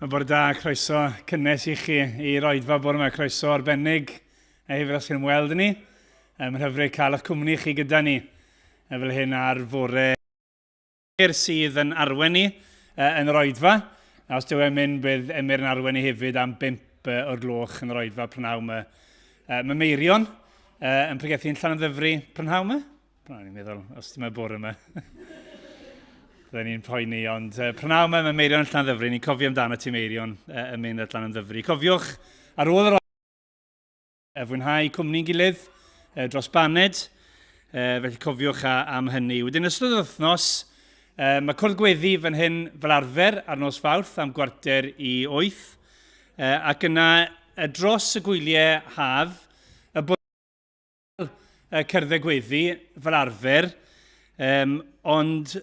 Bore da, croeso cynnes i chi i'r oedfa bore yma, croeso arbennig a hefyd os chi'n ymweld ni. Mae'n hyfryd cael eich cwmni chi gyda ni fel hyn ar fore sydd yn arwen ni yn yr oedfa. A os dyw e'n mynd, bydd Emyr yn arwen ni hefyd am 5 o'r gloch yn yr oedfa prynhawn yma. Mae Meirion yn pregethu yn Llanymddyfri prynhawn yma. Prynhawn ni'n meddwl, os dim y bore yma. Byddwn ni'n poeni, ond prynhawn yma mae Meirion yn Llanymddyfri. Ni'n cofio amdano ti Meirion yn mynd at Llanymddyfri. Cofiwch, ar ôl yr fwynhau cwmni'n gilydd dros baned, felly cofiwch am hynny. Wedyn ystod yr wythnos, mae cwrdd gweddi fan hyn fel arfer ar nos Fawrth am 7:45, ac yna dros y gwyliau haf, y bwriad cerdded gweddi fel arfer, ond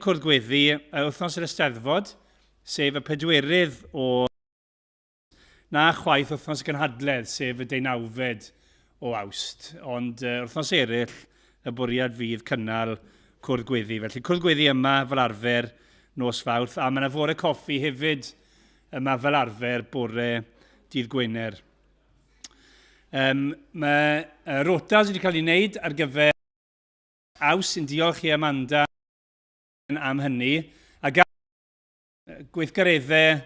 cwrdd gweddi wythnos yr Eisteddfod, sef y pedwerydd o Na chwaith wythnos y gynhadledd, sef y deunawfed o Awst, ond wythnos eraill y bwriad fydd cynnal cwrdd gweddi. Felly cwrdd gweddi yma fel arfer nos Fawrth, a mae yna fore coffi hefyd yma fel arfer bore dydd Gwener. Um, mae rotas wedi cael ei wneud ar gyfer Awst, yn diolch i Amanda am hynny, a gweithgareddau,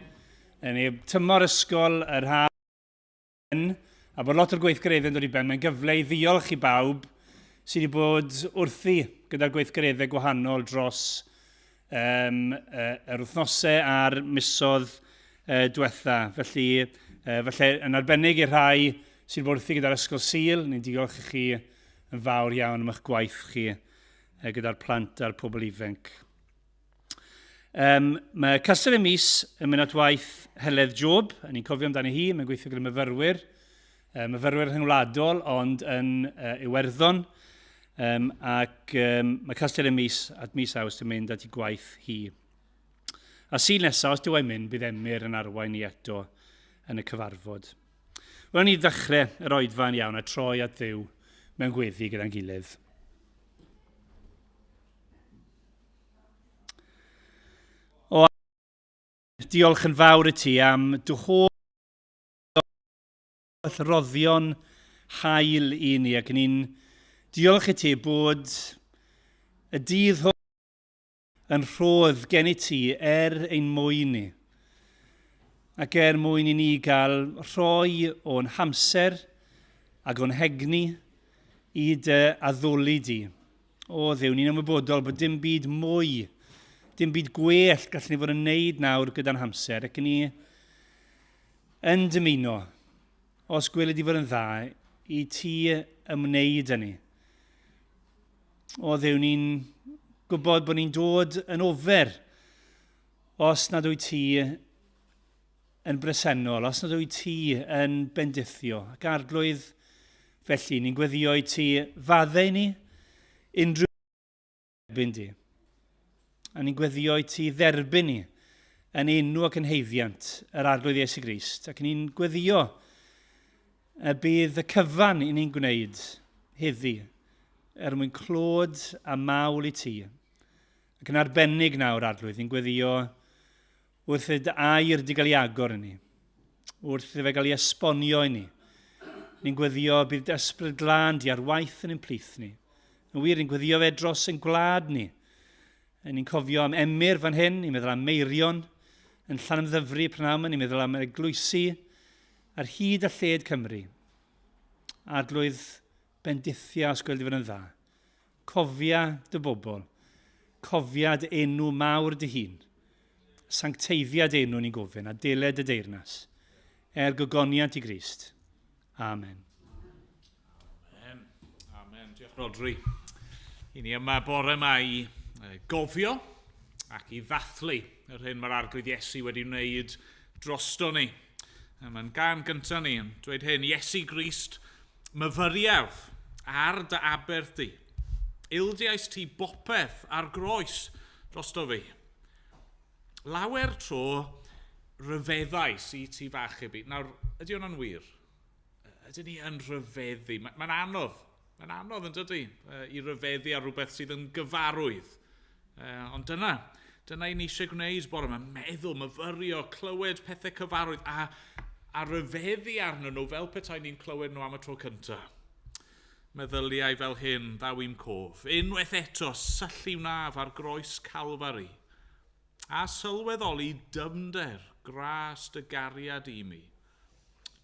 neu tymor ysgol yr haf, a bod lot o'r gweithgareddau yn dod i ben, mae'n gyfle i ddiolch i bawb sydd wedi bod wrthi gyda'r gweithgareddau gwahanol dros um, yr wythnosau a'r misodd diwetha. Felly, felly, yn arbennig i'r rhai sydd wedi bod wrthi gyda'r Ysgol Sul, ni'n diolch i chi yn fawr iawn am eich gwaith chi gyda'r plant a'r pobl ifanc. Um, mae Castell y Mis yn mynd at waith Heledd Job, a ni'n cofio amdani hi, mae'n gweithio gyda myfyrwyr, myfyrwyr rhyngwladol, ond yn Iwerddon, um, ac um, mae Castell y Mis at mis Awst yn mynd at ei gwaith hi. A Sul nesaf, os dyw e'n mynd, bydd Emyr yn arwain ni eto yn y cyfarfod. Wel, ni ddechrau yr oedfa yn iawn a troi at Dduw mewn gweddi gyda'n gilydd. O, diolch yn fawr i ti am dy holl roddion hael i ni ac ni'n diolch i ti bod y dydd hwn yn rhodd gen i ti er ein mwyn ni ac er mwyn i ni gael rhoi o'n hamser ac o'n hegni i dy addoli di. O Dduw, ni'n ymwybodol bod dim byd mwy, dim byd gwell gallwn ni fod yn neud nawr gyda'n hamser, ac ni yn dymuno, os gweled i fod yn dda, i ti ymwneud â ni. O Dduw, ni'n gwybod bod ni'n dod yn ofer os nad wyt ti yn bresennol, os nad wyt ti yn bendithio. Ac arglwydd, felly, ni'n gweddio i ti faddau ni unrhyw erbyn di. A ni'n gweddio i ti dderbyn ni yn enw ac yn heiddiant yr Arglwydd Iesu Grist. Ac ni'n gweddio y bydd y cyfan i ni'n gwneud heddi er mwyn clod a mawl i ti. Ac yn arbennig nawr, Arglwydd, ni'n gweddio Wrth i dy air di gael ei agor i ni, wrth iddo fe gael ei esbonio i ni, ni'n gweddio bydd dy ysbryd glân di ar waith yn ein plith ni. Yn wir, ni'n gweddio fe dros ein gwlad ni. Ni'n cofio am Emyr fan hyn, ni'n meddwl am Meirion yn Llanymddyfri prynhawn yma, ni'n meddwl am yr eglwysi ar hyd a lled Cymru. Arglwydd, bendithia os gweld i fod yn dda. Cofia dy bobl. Cofia dy enw mawr dy hun. Sancteiddia dy enw ni'n gofyn, a deled dy deyrnas. Er gogoniant i Grist. Amen. Amen. Amen. Diolch Rodri. I ni yma bore yma i gofio ac i ddathlu yr hyn mae'r Arglwydd Iesu wedi wneud drosto ni. Mae'n gan gyntaf ni yn dweud hyn, Iesu Grist, myfyriaf ar dy aberth di. Ildiais ti bopeth ar groes drosto fi. Lawer tro rhyfeddais i ti fach i bi. Nawr, ydy hwnna'n wir? Ydyn ni yn rhyfeddu? Mae'n ma anodd. Mae'n anodd yn dydy, i ryfeddu ar rhywbeth sydd yn gyfarwydd. Ond dyna, Dyna i ni eisiau gwneud bore yma, meddwl, myfyrio, clywed pethau cyfarwydd a rhyfeddu arnyn nhw fel petai ni'n clywed nhw am y tro cyntaf. Meddyliau fel hyn ddaw i'm cof. Unwaith eto, syllu wnaf ar groes Calfari a sylweddoli dyfnder gras dy gariad i mi.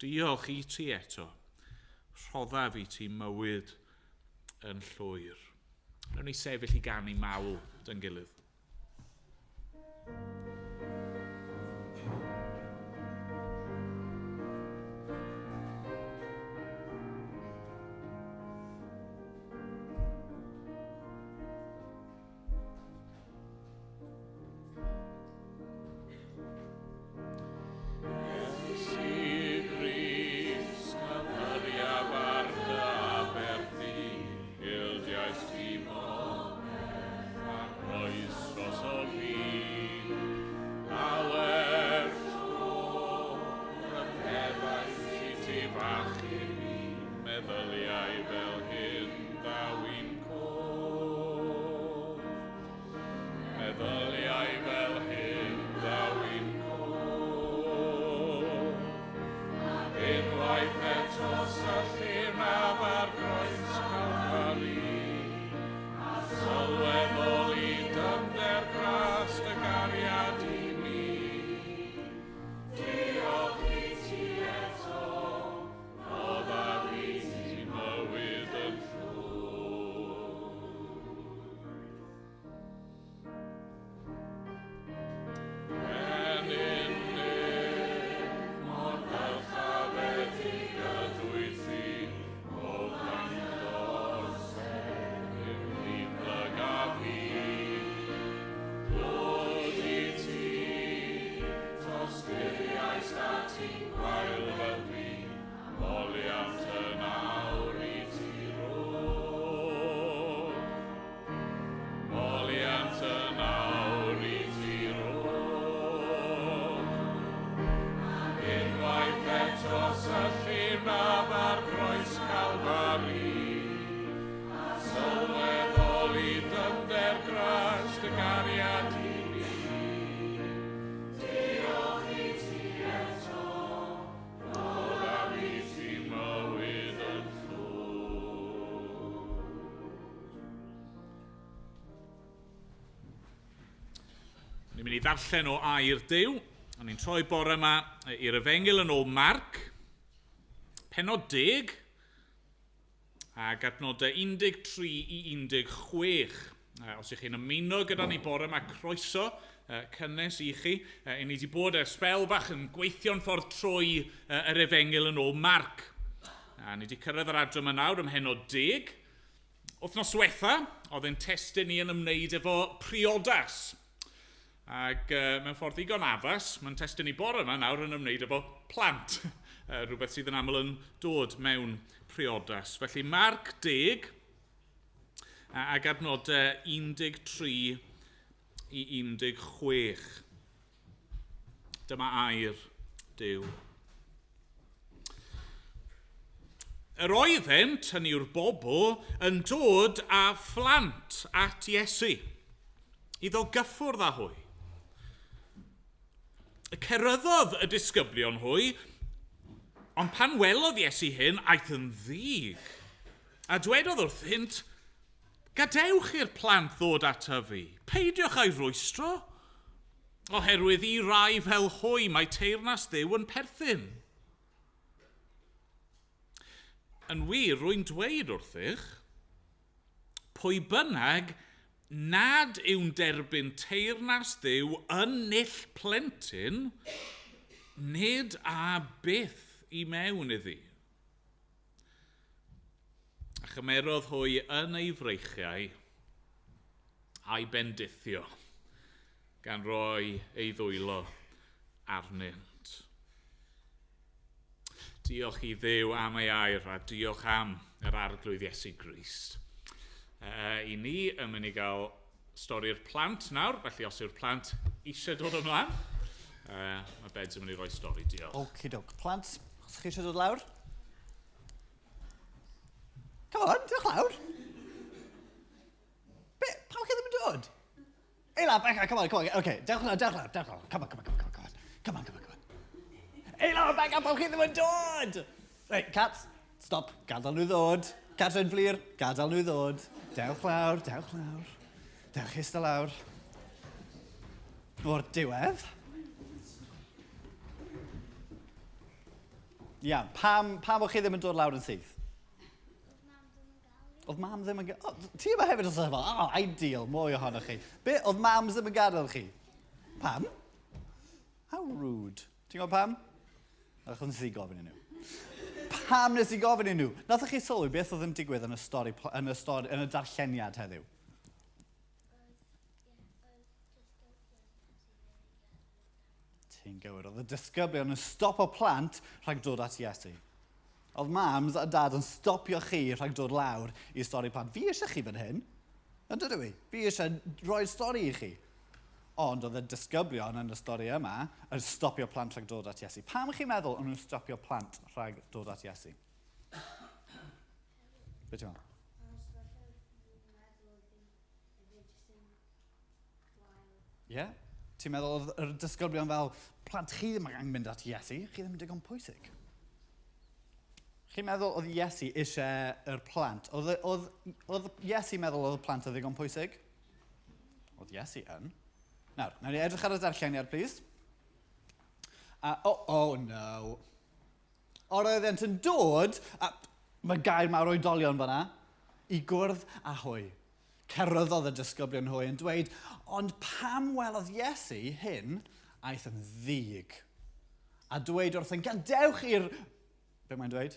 Diolch i ti eto. Rhoddaf i ti mywyd yn llwyr. Nawn ni sefyll i ganu mawl dy'n gilydd. Iesu Grist, myfyriaf ar dy aberth di, ildiaist ti bopeth ar groes drosof fi. Lawer tro rhyfeddais i ti fach i mi, meddyliau fel hyn ddaw i'm cof. Meddyliau fel hyn ddaw i'm cof. Unwaith eto syllu wnaf ar groes Calfari, a sylweddoli dyfnder gras dy gariad i mi. Diolch i ti eto, rhoddaf i ti mywyd yn llwyr. Brenin nef, mor ddyrchafedig ydwyt ti, o flaen gorsedd yw ddiblygaf fi. Clod i ti, tosturiaist a ti'n gwael fel fi, moliant yn awr i ti rof. Moliant yn awr i ti rof. Unwaith eto syllu wnaf ar groes Calfari, a sylweddoli dyfnder gras dy gariad i mi. Diolch i ti eto, rhoddaf i ti mywyd yn llwyr. Ni'n mynd i ddarllen o air Duw. A ni'n troi bore yma i'r Efengyl yn ôl Marc, pennod 10, ac adnodau 13 i 16. Os ych chi'n ymuno gyda ni bore yma, croeso cynnes i chi. I ni wedi bod ers sbel bach yn gweithio'n ffordd trwy yr Efengyl yn ôl Marc. A ni wedi cyrraedd yr adran yma nawr ym mhennod 10. Wythnos diwetha, oedd ein testun ni yn ymwneud efo priodas. Ac mewn ffordd ddigon addas, mae'n testun i bore yma nawr yn ymwneud efo plant. Rhywbeth sydd yn aml yn dod mewn priodas. Felly Marc 10 ac adnodau 13 i 16. Dyma air Duw. Yr oeddent, hynny yw'r bobl, yn dod â phlant at Iesu, iddo gyffwrdd â hwy. Ceryddodd y disgyblion hwy, ond pan welodd Iesu hyn, aeth yn ddig. A dwedodd wrthynt, gadewch i'r plant ddod ataf fi, peidiwch â'i rwystro, oherwydd i rai fel hwy mae teyrnas Dduw yn perthyn. Yn wir, rwy'n dweud wrthych, pwy bynnag nad yw'n derbyn teyrnas Dduw yn null plentyn, nid a byth i mewn iddi. A chymerodd hwy yn ei freichiau a'i bendithio, gan roi ei ddwylo arnynt. Diolch i Dduw am ei air a diolch am yr Arglwydd Iesu Grist. I ni yn mynd i gael stori'r plant nawr, felly os yw'r plant eisiau dod ymlaen, mae Beds yn mynd i roi stori, diolch. Okey-doke. Plant, os chi eisiau dod lawr? Come on, diolch lawr. Be, pam chi ddim yn dod? Eila, Becca, come on, come on. Okay, dewch lawr, dewch lawr, dewch lawr. Come on, come on, come on, come on. Come on, come on, come on. Eila, Becca, pam chi ddim yn dod? Reit, Cats, stop, gadael nhw ddod. Catrin Flir, gadael nhw ddod. Dewch lawr, dewch lawr. Dewch eistedd lawr. O'r diwedd. Iawn, pam o'ch chi ddim yn dod lawr yn syth? Oedd mam ddim yn gadael. Oh, ti yma hefyd os efo? Oh, ideal, mwy ohonoch chi. Be, oedd mam ddim yn gadael chi? Pam? How rude. Ti'n gwybod pam? Achos nes i gofyn i nhw. Pam nes i gofyn i nhw? Nathoch chi sylwi beth oedd yn digwydd yn y stori, yn y stori, yn y darlleniad heddiw? Ti'n gywir. Oedd y disgyblion yn stopo plant rhag dod at Iesu. Oedd mams a dad yn stopio chi rhag dod lawr i stori plant. Fi eisiau chi fan hyn. Yn dydw i? Fi eisiau rhoi'r stori i chi. Ond oedd y disgyblion yn y stori yma yn stopio plant rhag dod at Iesu. Pam chi'n meddwl o'n nhw'n stopio plant rhag dod at Iesu? Be ti'n meddwl? Ie? Yeah? Ti'n meddwl oedd yr disgyblion fel, plant chi ddim angen mynd at Iesu, chi ddim yn digon pwysig. Chi'n meddwl oedd Iesu eisiau yr plant? Oedd Iesu meddwl oedd y plant yn ddigon pwysig? Oedd Iesu yn. Nawr, nawn ni edrych ar y darlleniad, please. Oh no. O'r oeddent yn dod, a mae gair mawr oedolion fan'na, i gwrdd â hwy. Ceryddodd y disgyblion hwy yn dweud, ond pam welodd Iesu hyn, aeth yn ddig. A dweud wrth yn gadewch i'r... Be mae'n dweud?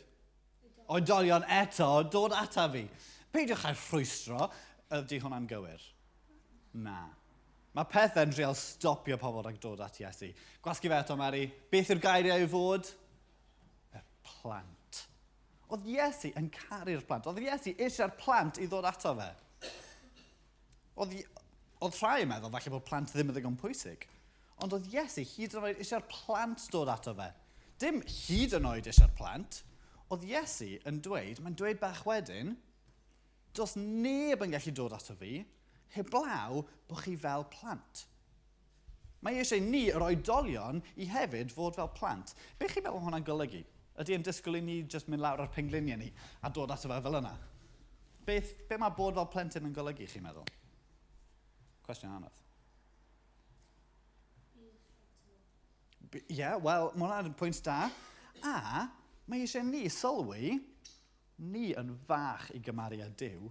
Oedolion eto, dod ata fi. Peidiwch â'i rhwystro, ydy hwnna'n gywir? Na. Mae pethau'n trial stopio pobl rhag dod at Iesu. Gwasgu fe eto, Mari. Beth yw'r geiriau i fod? Y plant. Oedd Iesu yn caru'r plant. Oedd Iesu eisiau'r plant i ddod ato fe. Oedd rhai yn meddwl falle bod plant ddim yn ddigon pwysig. Ond oedd Iesu hyd yn oed eisiau'r plant dod ato fe. Dim hyd yn oed eisiau'r plant. Oedd Iesu yn dweud, mae'n dweud bach wedyn, does neb yn gallu dod ato fi, heblaw bod chi fel plant. Mae eisiau ni, yr oedolion, i hefyd fod fel plant. Be chi'n meddwl hwnna'n golygu? Ydy e'n disgwyl i ni jyst mynd lawr ar pengliniau ni a dod ato fe fel yna? Be mae bod fel plentyn yn golygu, chi'n meddwl? Cwestiwn anodd. Ie, yeah, wel, mae hwnna'n pwynt da. A mae eisiau ni sylwi, ni yn fach i gymaru â Duw.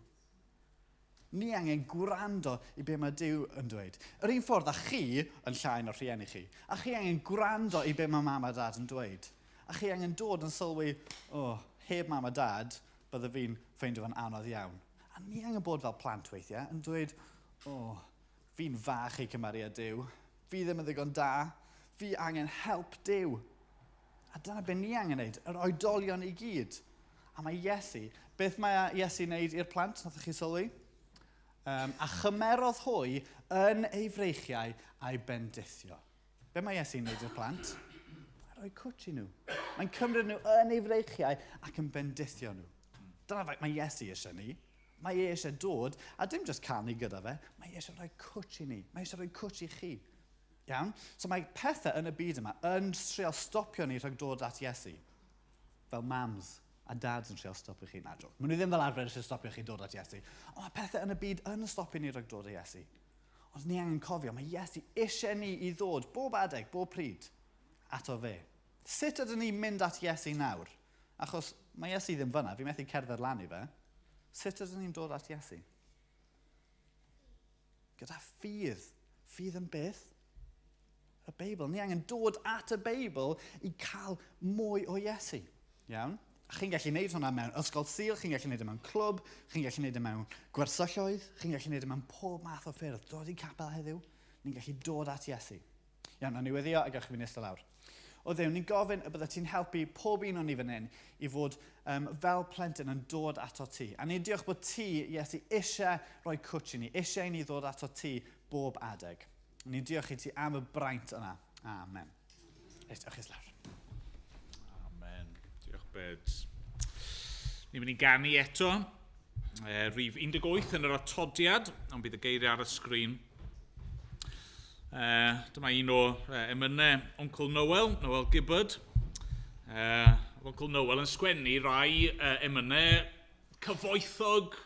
Ni angen gwrando i be mae Duw yn dweud. Yr un ffordd â chi yn llai na'r rhieni chi. A chi angen gwrando i be mae mam a dad yn dweud. A chi angen dod yn sylwi, oh, heb mam a dad, bydde fi'n ffeindio fe'n anodd iawn. A ni angen bod fel plant weithiau yn dweud, oh, fi'n fach i cymaru â Duw. Fi ddim yn ddigon da. Fi angen help Duw. A dyna be ni angen wneud, yr oedolion i gyd. A mae Iesu, beth mae Iesu'n wneud i'r plant, nathoch chi sylwi? A chymerodd hwy yn ei freichiau a'i bendithio. Be mae Iesu'n wneud i'r plant? Mae'n rhoi cwtsh i nhw. Mae'n cymryd nhw yn ei freichiau ac yn bendithio nhw. Dyna faint mae Iesu eisiau ni. Mae e eisiau dod, a dim jyst cael ni gyda fe, mae e eisiau rhoi cwtsh i ni. Mae e eisiau rhoi cwtsh i chi. Iawn? So mae pethau yn y byd yma yn trial stopio ni rhag dod at Iesu. Fel mams a dads yn trial stopio chi. Na, joke. Maen nhw ddim fel arfer eisiau stopio chi dod at Iesu. Ond mae pethau yn y byd yn stopio ni rhag dod at Iesu. Ond ni angen cofio, mae Iesu eisiau ni i ddod bob adeg, bob pryd, ato fe. Sut ydyn ni'n mynd at Iesu nawr? Achos mae Iesu ddim fyna, fi methu cerdded lan i fe. Sut ydyn ni'n dod at Iesu? Gyda ffydd. Ffydd yn beth? Y Beibl. Ni angen dod at y Beibl i cael mwy o Iesu. Iawn? A chi'n gallu gwneud hwnna mewn ysgol Sul, chi'n gallu gwneud e mewn clwb, chi'n gallu gwneud e mewn gwersylloedd, chi'n gallu gwneud e mewn pob math o ffyrdd. Dod i capel heddiw, ni'n gallu dod at Iesu. Iawn, nawn ni weddïo a gewch chi fynd eistedd lawr. O Dduw, ni'n gofyn y byddet ti'n helpu pob un o'n ni fan hyn i fod fel plentyn yn dod ato ti. A ni'n diolch bod ti, Iesu, eisiau rhoi cwtsh i ni, eisiau i ni ddod ato ti bob adeg. Ni'n diolch i ti am y braint yna. Amen. Reit, ewch chi lawr. Amen. Diolch, Beds. Ni'n mynd i ganu eto. Rhif 18 yn yr atodiad, ond bydd y geiriau ar y sgrin. Dyma un o emynau Uncle Noel, Noel Gibbard. Uncle Noel yn sgwennu rai emynau cyfoethog,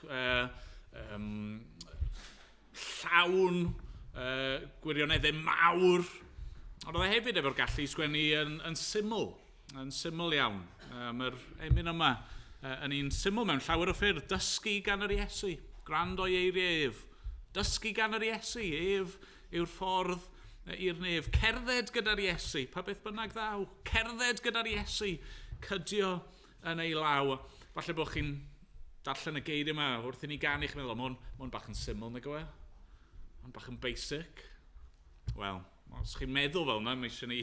llawn, gwirioneddau mawr. Ond oedd e hefyd efo'r gallu i sgwennu yn syml, yn syml iawn. Mae'r emyn yma yn un syml mewn llawer o ffyrdd. Dysgu gan yr Iesu, gwrando i eiriau ef. Dysgu gan yr Iesu, ef yw'r ffordd i'r nef. Cerdded gyda'r Iesu, pa beth bynnag ddaw. Cerdded gyda'r Iesu, cydio yn ei law. Falle bod chi'n darllen y geiriau yma wrth i ni ganu, chi'n meddwl, mae hwn bach yn syml, nag yw e? Mae'n bach yn basic. Wel, os chi'n meddwl fel yna, mae eisiau ni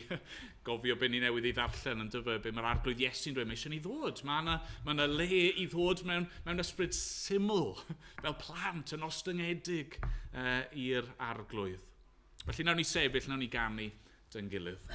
gofio be ni newydd ei ddarllen yn dyfa, be mae'r Arglwydd Iesu'n dweud, mae eisiau ni ddod. Mae yna le i ddod mewn ysbryd syml, fel plant yn ostyngedig i'r Arglwydd. Felly nawn ni sefyll, nawn ni ganu dy'n gilydd.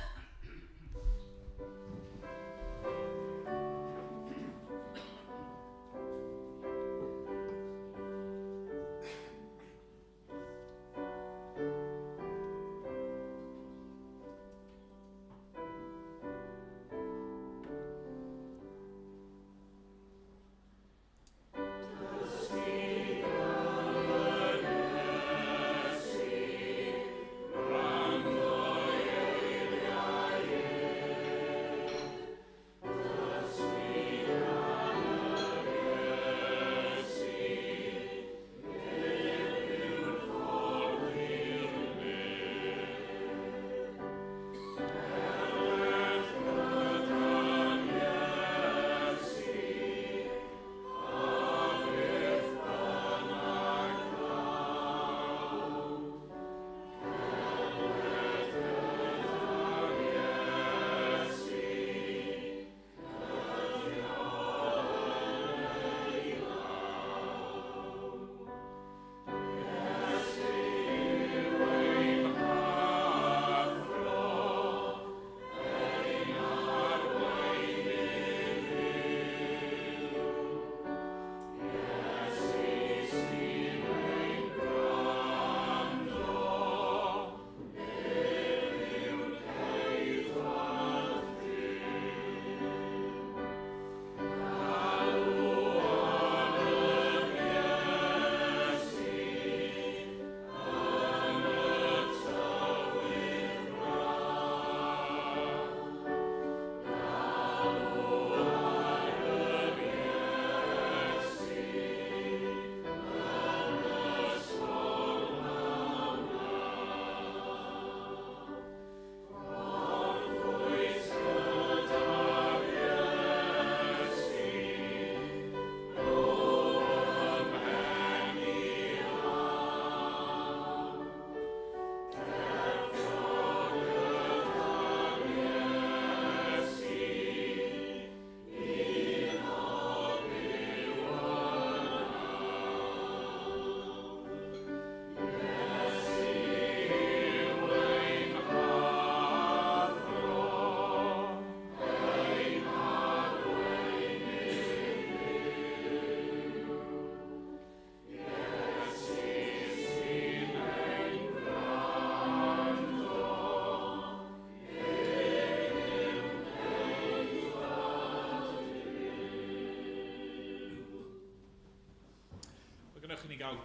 Gwnewch i ni gael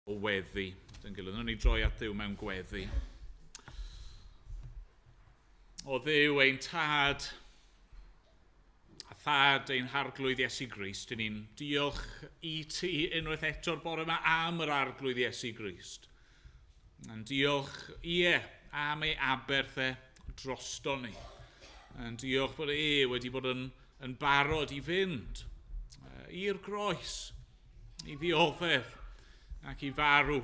o weddi dyn gilydd. Wnawn ni droi at Dduw mewn gweddi. O Dduw ein tad a thad ein harglwydd Iesu Grist, dyn ni'n diolch i ti unwaith eto'r bore yma am yr arglwydd Iesu Grist. Yn diolch, ie, am ei aberth e drosto ni. Yn diolch bod e wedi bod yn barod i fynd i'r groes, i ddioddef ac i farw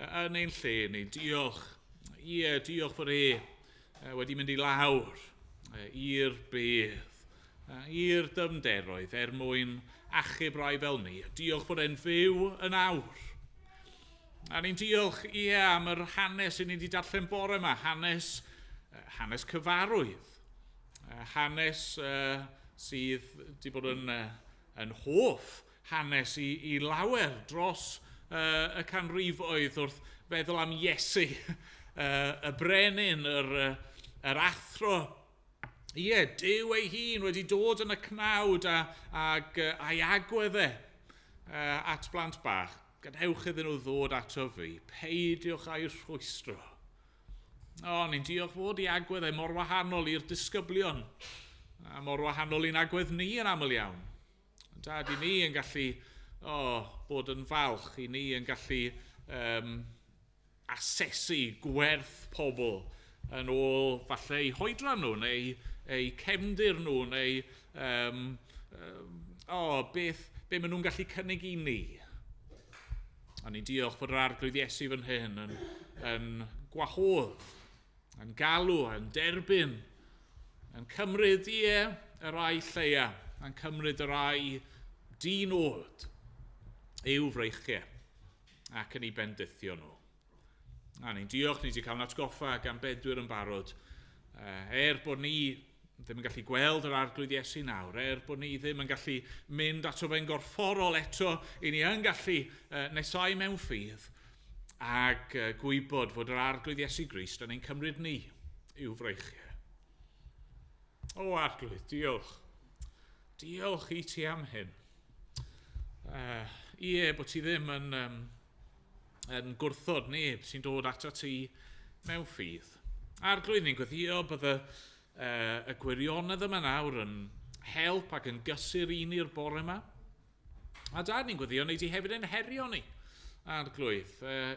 yn ein lle ni. Diolch, ie, diolch fod e wedi mynd i lawr i'r bedd, i'r dyfnderoedd er mwyn achub rai fel ni. Diolch fod e'n fyw yn awr. A ni'n diolch, ie, am yr hanes i ni wedi darllen bore yma, hanes cyfarwydd, hanes sydd wedi bod yn hoff hanes i lawer dros y canrifoedd wrth feddwl am Iesu, y brenin, yr athro. Ie, Duw ei hun wedi dod yn y cnawd a'i agwedd e at blant bach. Gadewch iddyn nhw ddod ato fi, peidiwch â'u rhwystro. O, ni'n diolch fod i agwedd e mor wahanol i'r disgyblion, a mor wahanol i'n agwedd ni yn aml iawn. Dad, i ni yn gallu bod yn falch, i ni yn gallu asesu gwerth pobl yn ôl falle eu hoedran nhw, neu eu cefndir nhw, neu be maen nhw'n gallu cynnig i ni. A ni'n diolch fod yr Arglwydd Iesu fan hyn yn gwahodd, yn galw, yn derbyn, yn cymryd y rai lleia, yn cymryd y rai di-nod i'w freichiau ac yn ei bendithio nhw. A ni'n diolch, ni wedi cael yn atgoffa gan Bedwyr yn barod, er bod ni ddim yn gallu gweld yr Arglwydd Iesu nawr, er bod ni ddim yn gallu mynd ato fe'n gorfforol eto, i ni yn gallu nesau mewn ffydd ac gwybod fod yr Arglwydd Iesu Grist yn ein cymryd ni i'w freichiau. O Arglwydd, diolch. Diolch i ti am hyn. Ie, bod ti ddim yn gwrthod neb sy'n dod ato ti mewn ffydd. Arglwydd, ni'n gweddïo bydd y gwirionedd yma nawr yn help ac yn gysur i ni'r bore yma. A Dad, ni'n gweddïo wneud i hefyd yn herio ni, Arglwydd.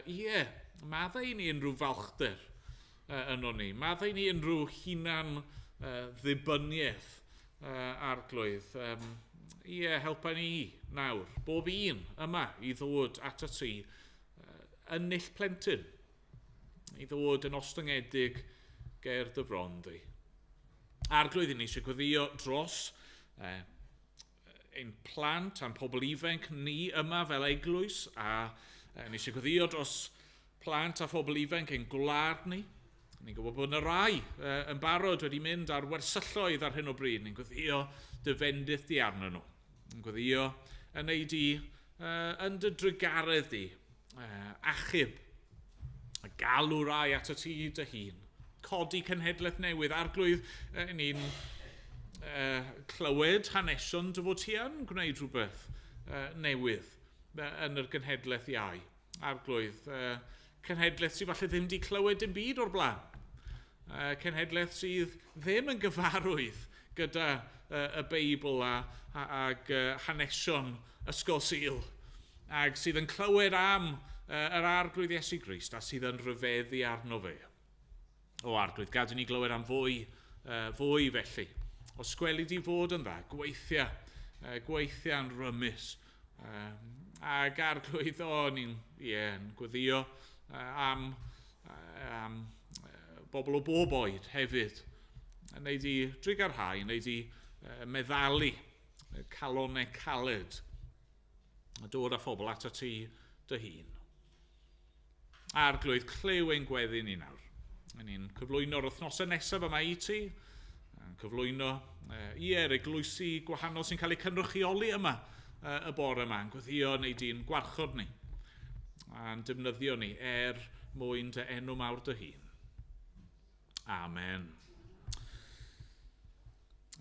Ie, maddau i ni unrhyw falchder yno ni. Maddau i ni unrhyw hunan ddibyniaeth, Arglwydd. Ie, helpa ni nawr, bob un yma i ddod ato ti yn null plentyn, i ddod yn ostyngedig ger dy fron di. Arglwydd, i ni eisiau gweddïo dros ein plant a'n pobl ifanc ni yma fel eglwys, a ni eisiau gweddïo dros plant a phobl ifanc ein gwlad ni. Ni'n gwybod bod yna rai yn barod wedi mynd ar wersylloedd ar hyn o bryd. Ni'n gweddïo dy fendith di arnyn nhw. Ni'n gweddïo yn ei di, yn dy drugaredd di, achub a galw rai ato ti dy hun. Codi cenhedlaeth newydd. Arglwydd, ni'n clywed hanesion dy fod ti yn gwneud rhywbeth newydd yn yr genhedlaeth iau. Arglwydd, cenhedlaeth sydd falle ddim wedi clywed dim byd o'r blaen. Cenhedlaeth sydd ddim yn gyfarwydd gyda y Beibl ag hanesion Ysgol Sul, ag sydd yn clywed am yr Arglwydd Iesu Grist a sydd yn rhyfeddu arno fe. O Arglwydd, gad i ni glywed am fwy felly. Os gweli di fod yn dda, gweithia'n rymus. Ag Arglwydd, ni'n gweddïo am bobl o bob oed hefyd. Wneud i drugarhau, wneud i meddalu calonnau caled a dod â phobl ato ti dy hun. Arglwydd, clyw ein gweddi ni nawr. Ni'n cyflwyno'r wythnosau nesaf yma i ti, yn cyflwyno i'r eglwysi gwahanol sy'n cael eu cynrychioli yma y bore yma, yn gweddïo neu di'n gwarchod ni, a'n defnyddio ni er mwyn dy enw mawr dy hun. Amen.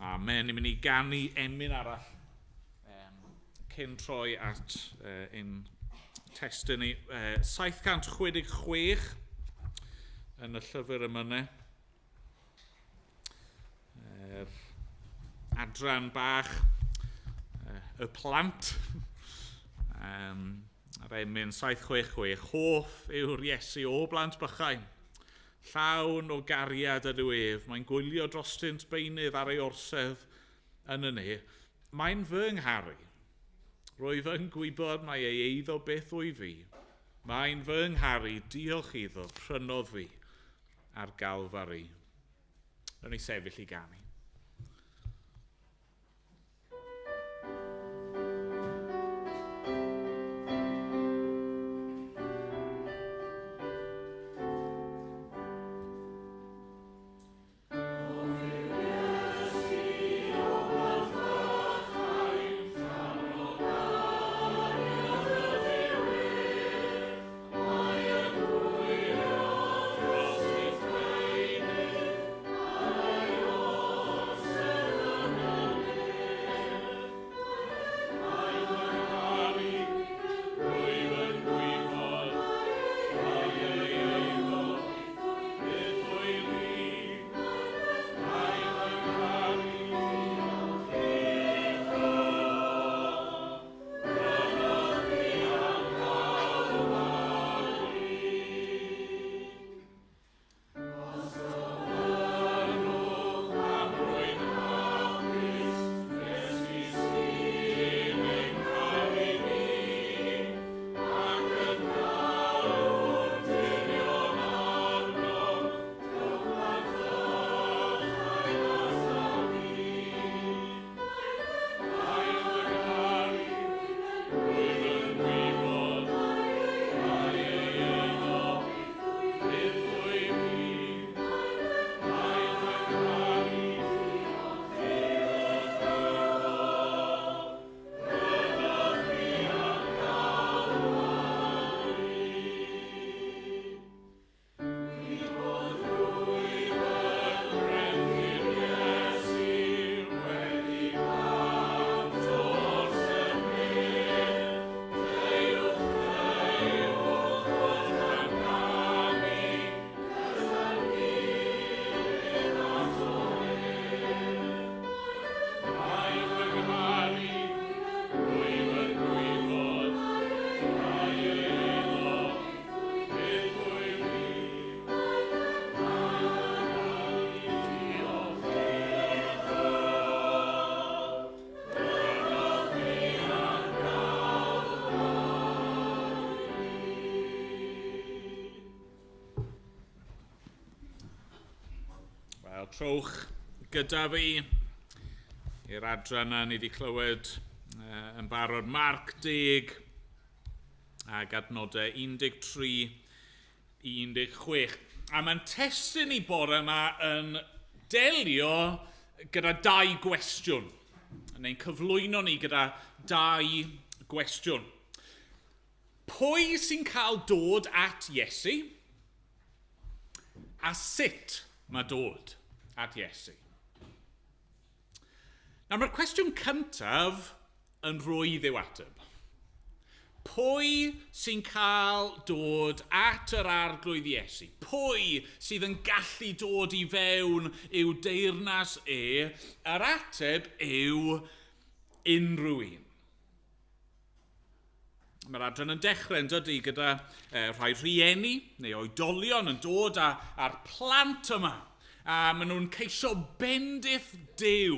Amen. Ni'n mynd i ganu emyn arall cyn troi at ein testun ni. 766 yn y llyfr emynau. Adran bach y plant. Yr emyn 766. Hoff yw'r Iesu o blant bychain. Llawn o gariad ydw ef. Mae'n gwylio drostynt beunydd ar ei orsedd yn y ne. Mae'n fy ngharu. Rwyf yn gwybod mai ei eiddo beth wyf fi. Mae'n fy ngharu, diolch iddo, prynodd fi ar Galfari. Rwy'n ni sefyll i ganu. Wel, trowch gyda fi i'r adran yna ni wedi clywed yn barod Marc 10 ac adnodau 13 i 16. A mae'n testun i bore yma yn delio gyda dau gwestiwn. Neu'n cyflwyno ni gyda dau gwestiwn. Pwy sy'n cael dod at Iesu? A sut mae dod at Iesu? Nawr mae'r cwestiwn cyntaf yn rwydd i'w ateb. Pwy sy'n cael dod at yr arglwydd Iesu? Pwy sydd yn gallu dod i fewn i'w deyrnas e? Yr ateb yw unrhyw un. Mae'r adran yn dechrau yn dydy gyda rhai rhieni neu oedolion yn dod â'r plant yma. A maen nhw'n ceisio bendith Duw.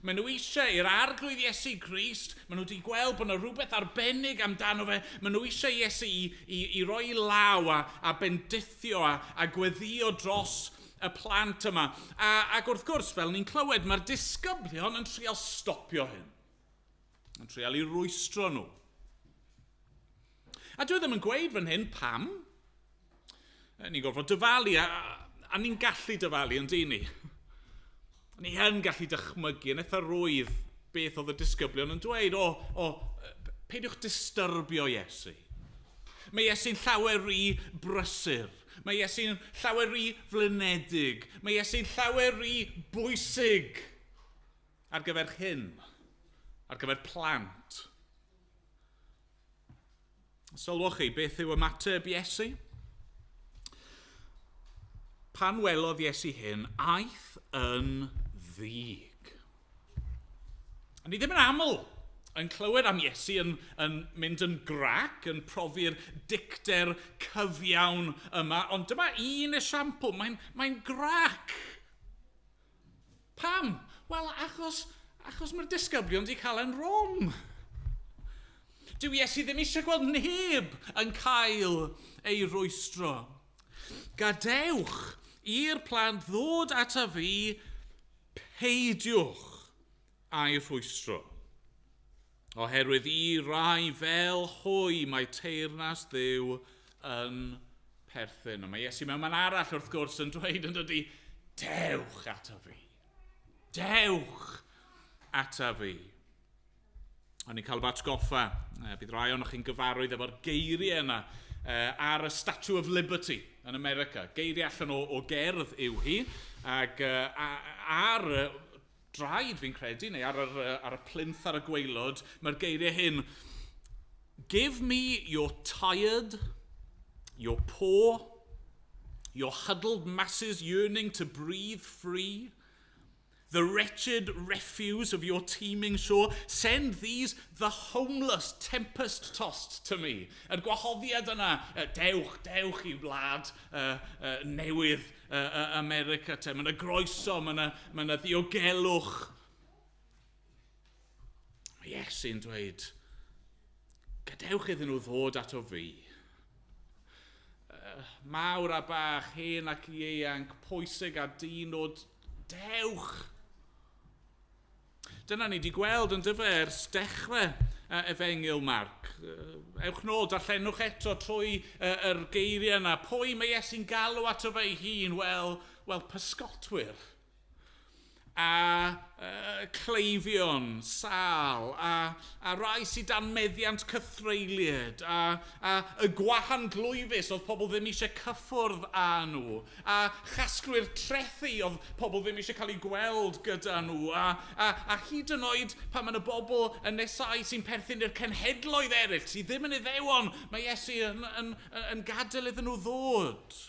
Maen nhw eisiau i'r arglwydd Iesu Grist, maen nhw wedi gweld bod yna rhywbeth arbennig amdano fe, maen nhw eisiau Iesu i roi law a bendithio a gweddio dros y plant yma. Ac wrth gwrs, fel ni'n clywed, mae'r disgyblion yn trial stopio hyn. Yn trial i rwystro nhw. A dwi ddim yn gweud fan hyn pam. Ni'n gorfod dyfalu, a ni'n gallu dyfalu yn dyn ni. Ni yn gallu dychmygu yn eitha rwydd beth oedd y disgyblion yn dweud. O, peidiwch distyrbio Iesu. Mae Iesu'n llawer rhy brysur. Mae Iesu'n llawer rhy flinedig. Mae Iesu'n llawer rhy bwysig ar gyfer hyn, ar gyfer plant. Sylwch chi, beth yw ymateb Iesu? Pan welodd Iesu hyn, aeth yn ddig. A ni ddim yn aml yn clywed am Iesu yn mynd yn grac, yn profi'r dicter cyfiawn yma, ond dyma un esiampl, mae'n grac. Pam? Wel, achos mae'r disgyblion wedi cael e'n wrong. Dyw Iesu ddim eisiau gweld neb yn cael ei rwystro. Gadewch i'r plant ddod ata fi, peidiwch â'i rhwystro. Oherwydd i rai fel hwy mae teyrnas Dduw yn perthyn. Ond mae Iesu mewn man arall wrth gwrs yn dweud yn dydy, dewch ata fi. Dewch ata fi. O'n i'n cael fy atgoffa, bydd rai ohonoch chi'n gyfarwydd efo'r geiriau yna ar y Statue of Liberty yn America. Geiriau allan o gerdd yw hi, ac ar y draed fi'n credu, neu ar y plinth ar y gwaelod, mae'r geiriau hyn: Give me your tired, your poor, your huddled masses yearning to breathe free, the wretched refuse of your teeming shore, send these, the homeless, tempest-tossed to me. Yr gwahoddiad yna, dewch, dewch i wlad newydd America te. Mae yna groeso, mae yna ddiogelwch. Mae Iesu'n dweud, gadewch iddyn nhw ddod ato fi. Mawr a bach, hen ac ieuanc, pwysig a dinod, dewch. Dyna ni wedi gweld yn dyfe ers dechrau Efengyl Marc. Ewch nôl, darllenwch eto trwy yr geiriau yna. Pwy mae Iesu'n galw ato fe ei hun? Wel, pysgotwyr. A cleifion, sâl, a rai sydd dan meddiant cythreuliad, a y gwahanglwyfus oedd pobl ddim eisiau cyffwrdd â nhw, a chasglwyr trethi oedd pobl ddim eisiau cael eu gweld gyda nhw, a hyd yn oed pan mae yna bobl yn nesau sy'n perthyn i'r cenhedloedd eraill sydd ddim yn Iddewon, mae Iesu yn gadael iddyn nhw ddod.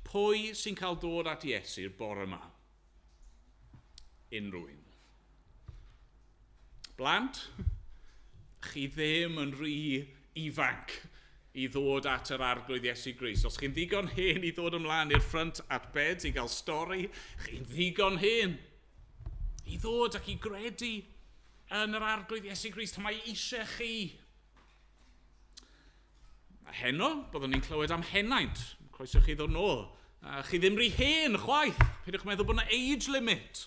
Pwy sy'n cael dod at Iesu'r bore yma? Unrhyw un. Blant, chi ddim yn rhy ifanc i ddod at yr arglwydd Iesu Grist. Os chi'n ddigon hen i ddod ymlaen i'r ffrynt at bed i gael stori, chi'n ddigon hen i ddod ac i gredu yn yr arglwydd Iesu Grist. Mae eisiau chi. A heno, byddwn ni'n clywed am henaint. Croeso chi ddod nôl. Chi ddim rhy hen chwaith. Peidiwch meddwl bod yna age limit.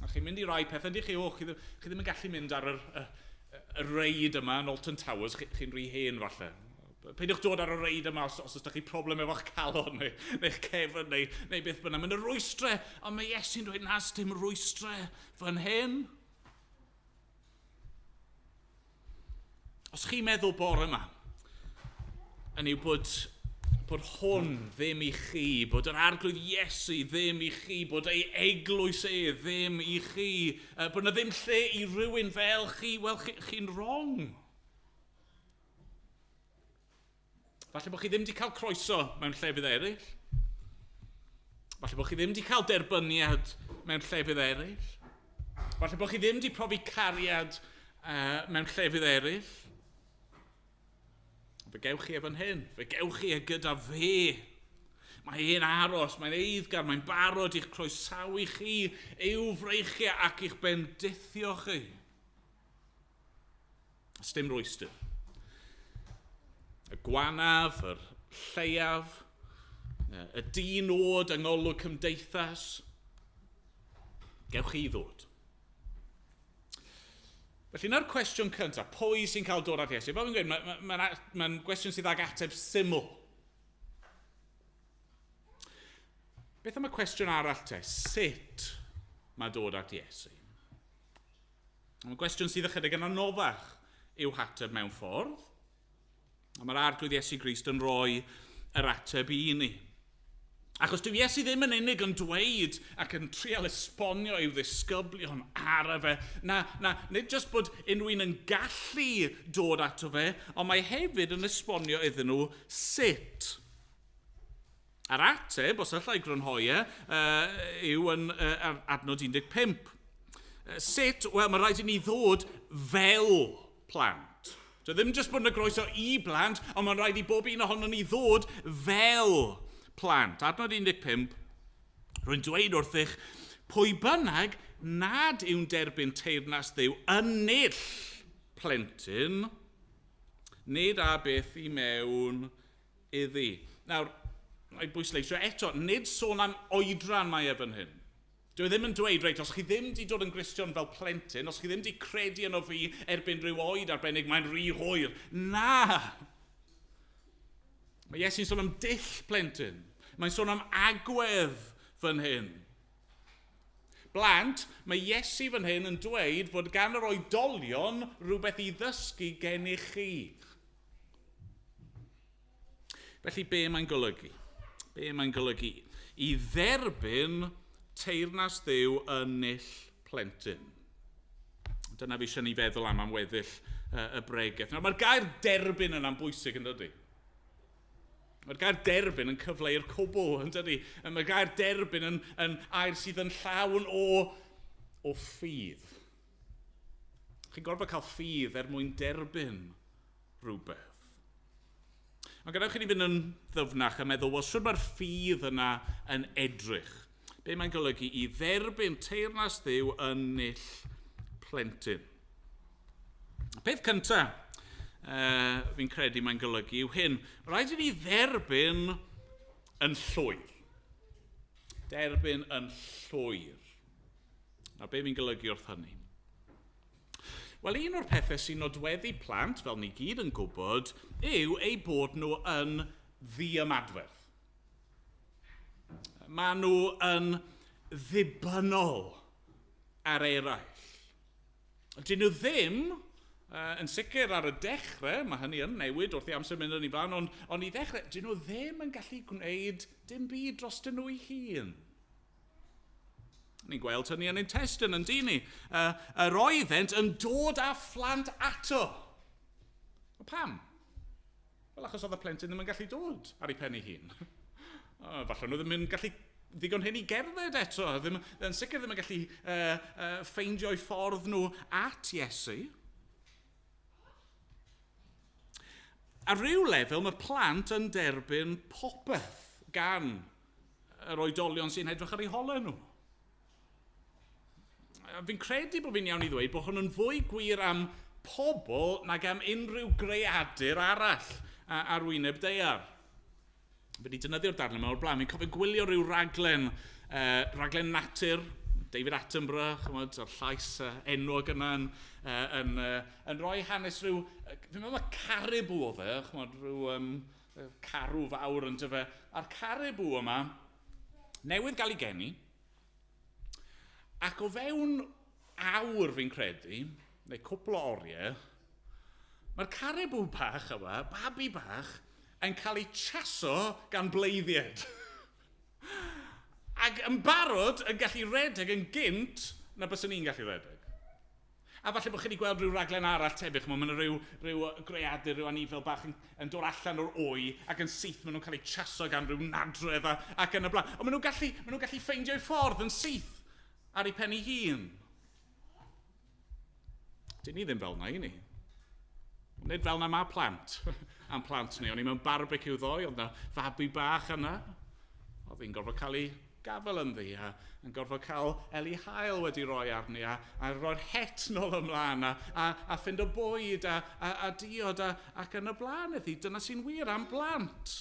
A chi'n mynd i rai pethau, yndych chi, o, chi ddim yn gallu mynd ar y reid yma yn Alton Towers, chi'n rhy hen falle. Peidiwch dod ar y reid yma os ydych chi problem efo'ch calon neu'ch cefn neu beth bynnag. Mae'n rwystre, ond mae Iesu'n dweud na, dim rwystre fan hyn. Os chi'n meddwl bore yma, yn yw bod hwn ddim i chi, bod yr Arglwydd Iesu ddim i chi, bod ei eglwys e ddim i chi, bod yna ddim lle i rywun fel chi, wel, chi'n wrong. Falle bod chi ddim wedi cael croeso mewn llefydd eraill. Falle bod chi ddim wedi cael derbyniad mewn llefydd eraill. Falle bod chi ddim wedi profi cariad mewn llefydd eraill. Fe gewch chi efo'n hyn, fe gewch chi e gyda fe. Mae e'n aros, mae'n eiddgar, mae'n barod i'ch croesawu chi, i'w freichiau ac i'ch bendithio chi. Dim rwystr. Y gwanaf, yr lleiaf, y di-nod yng ngolwg cymdeithas, gewch chi ddod. Felly, na'r cwestiwn cyntaf, pwy sy'n cael dod at Iesu? Fel fi'n gweud, mae'n gwestiwn sydd ag ateb syml. Beth am y cwestiwn arall te? Sut mae dod at Iesu? Mae'n gwestiwn sydd ychydig yn anoddach i'w hateb mewn ffordd. A mae'r Arglwydd Iesu Grist yn rhoi yr ateb i ni. Achos dyw Iesu ddim yn unig yn dweud ac yn trial esbonio i'w ddisgyblion ar y fe. Na, nid jyst bod unrhyw un yn gallu dod ato fe, ond mae hefyd yn esbonio iddyn nhw sut. A'r ateb, os allai grynhoi e, yw yn adnod 15. Sut? Wel, mae rhaid i ni ddod fel plant. So ddim jyst bod yn y groeso i blant, ond mae'n rhaid i bob un ohono ni ddod fel plant. Adnod 15, rwy'n dweud wrthych, pwy bynnag nad yw'n derbyn teyrnas Dduw yn null plentyn, nid a byth i mewn iddi. Nawr, i bwysleisio eto, nid sôn am oedran mae e fan hyn. Dwi ddim yn dweud, reit, os chi ddim wedi dod yn Gristion fel plentyn, os chi ddim wedi credu yno fi erbyn rhyw oed arbennig, mae'n rhy hwyr. Na! Mae Iesu'n sôn am dull plentyn. Mae'n sôn am agwedd fan hyn. Blant, mae Iesu fan hyn yn dweud fod gan yr oedolion rhywbeth i ddysgu gennych chi. Felly, be mae'n golygu? Be mae'n golygu? I dderbyn teyrnas Dduw yn null plentyn. Dyna fi eisiau ni feddwl am weddill y bregeth. Nawr, mae'r gair derbyn yna'n bwysig, yn dydy? Mae'r gair derbyn yn cyfleu'r cwbl, yn dydy? Mae'r gair derbyn yn air sydd yn llawn o ffydd. Chi'n gorfod cael ffydd er mwyn derbyn rhywbeth. Ond gadewch i ni fynd yn ddyfnach a meddwl, wel, sut mae'r ffydd yna yn edrych? Be mae'n golygu i dderbyn teyrnas Dduw yn null plentyn? Peth cyntaf fi'n credu mae'n golygu yw hyn. Rhaid i ni dderbyn yn llwyr. Derbyn yn llwyr. A be fi'n golygu wrth hynny? Wel, un o'r pethau sy'n nodweddu plant, fel ni gyd yn gwybod, yw eu bod nhw yn ddiymadferth. Maen nhw yn ddibynnol ar eraill. Dyn nhw ddim, yn sicr ar y dechrau, mae hynny yn newid wrth i amser mynd yn ei flaen, ond i ddechrau, dyn nhw ddim yn gallu gwneud dim byd dros dyn nhw eu hun. Ni'n gweld hynny yn ein testun, yn dyn ni. Yr oeddent yn dod â phlant ato. O pam? Wel, achos oedd y plentyn ddim yn gallu dod ar ei pen ei hun. Falle nhw ddim yn gallu ddigon hyn i gerdded eto. Ddim, yn sicr ddim yn gallu ffeindio'i ffordd nhw at Iesu. Ar ryw lefel, mae plant yn derbyn popeth gan yr oedolion sy'n edrych ar eu holau nhw. Fi'n credu bod fi'n iawn i ddweud bod hwn yn fwy gwir am pobl nag am unrhyw greadur arall ar wyneb daear. Fi wedi defnyddio'r darn yma o'r blaen. Fi'n cofio gwylio rhyw raglen, raglen natur, David Attenborough, chymod, o'r llais enwog yna yn, yn, yn rhoi hanes rhyw, fi'n meddwl mae caribou oedd e, chymod, rhyw carw fawr yn dyfe. A'r caribou yma, newydd gael ei geni, ac o fewn awr fi'n credu, neu cwpl o oriau, mae'r caribou bach yma, babi bach, yn cael ei chaso gan bleiddied. Ac yn barod yn gallu redeg yn gynt na byswn ni'n gallu redeg. A falle bod chi wedi gweld rhyw raglen arall tebyg, ch'mo, ma' 'na rhyw greadur, rhyw anifel bach yn dod allan o'r wy ac yn syth maen nhw'n cael eu chaso gan rhyw nadredd ac yn y blaen. Ond maen nhw'n gallu ffeindio'u ffordd yn syth ar eu pen eu hun. Dyn ni ddim fel 'na, i ni. Nid fel 'na mae plant. Am plant ni. O'n i mewn barbecue ddoe, oedd 'na fabi bach yna. Oedd hi'n gorfod cael ei gafel ynddi, a yn gorfod cael eli haul wedi roi arni, a roi'r het nôl ymlaen, a ffindo bwyd, a diod, ac yn y blaen iddi. Dyna sy'n wir am blant.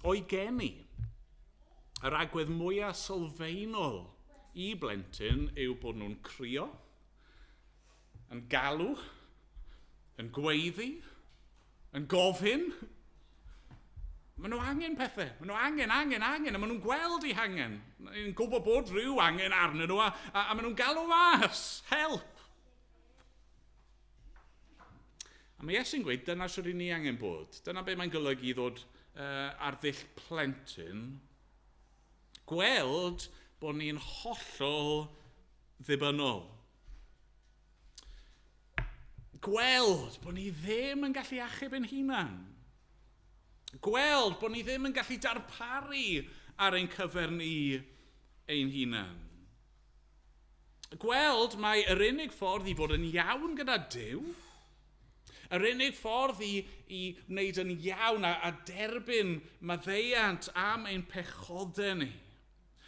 O'i geni, yr agwedd mwyaf sylfaenol i blentyn yw bod nhw'n crio, yn galw, yn gweiddi, yn gofyn. Maen nhw angen pethau. Maen nhw angen, angen, angen, a maen nhw'n gweld eu hangen. Yn gwybod bod rhyw angen arnyn nhw, a maen nhw'n galw mas. Help! A mae Iesu'n gweud, dyna sut i ni angen bod. Dyna be mae'n golygu i ddod ar ddull plentyn. Gweld bod ni'n hollol ddibynnol. Gweld bod ni ddim yn gallu achub ein hunan. Gweld bod ni ddim yn gallu darparu ar ein cyfer ni ein hunan. Gweld mai yr unig ffordd i fod yn iawn gyda Duw, yr unig ffordd i wneud yn iawn a derbyn maddeuant am ein pechodau ni,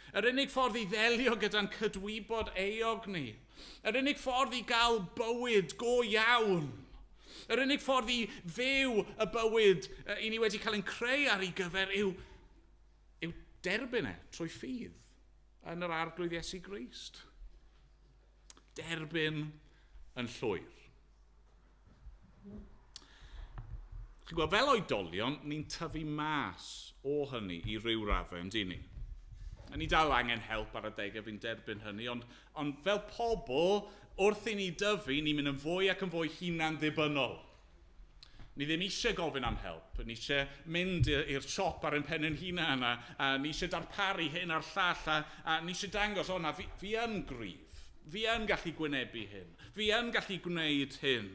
yr unig ffordd i ddelio gyda'n cydwybod euog ni, yr unig ffordd i gael bywyd go iawn, yr unig ffordd i fyw y bywyd i ni wedi cael ein creu ar ei gyfer yw derbyn e trwy ffydd yn yr Arglwydd Iesu Grist. Derbyn yn llwyr. Chi'n gweld, fel oedolion, ni'n tyfu mas o hynny i ryw raddau, yn dyn ni? A ni dal angen help ar adegau, fi'n derbyn hynny, ond fel pobl, wrth i ni dyfu, ni'n mynd yn fwy ac yn fwy hunan-ddibynnol. Ni ddim eisiau gofyn am help, ni eisiau mynd i'r siop ar ein pen ein hunan, a ni eisiau darparu hyn a'r llall, a ni eisiau dangos, o na, fi yn gryf, fi yn gallu gwynebu hyn, fi yn gallu gwneud hyn.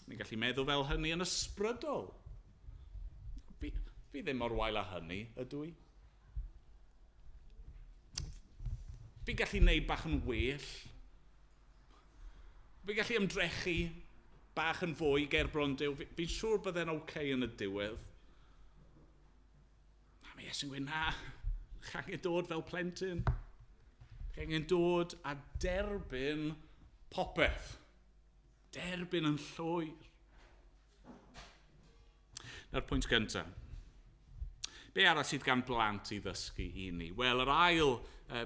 Ni'n gallu meddwl fel hynny yn ysbrydol. Fi ddim mor wael â hynny, ydw i? Fi'n gallu gwneud bach yn well. Fi'n gallu ymdrechu bach yn fwy ger bron Duw. Fi'n siŵr byddai'n oce yn y diwedd. A mae Iesu'n gweud, na, chi angen dod fel plentyn. Chi angen dod a derbyn popeth. Derbyn yn llwyr. Na'r pwynt gyntaf. Be arall sydd gan blant i ddysgu i ni? Wel, yr ail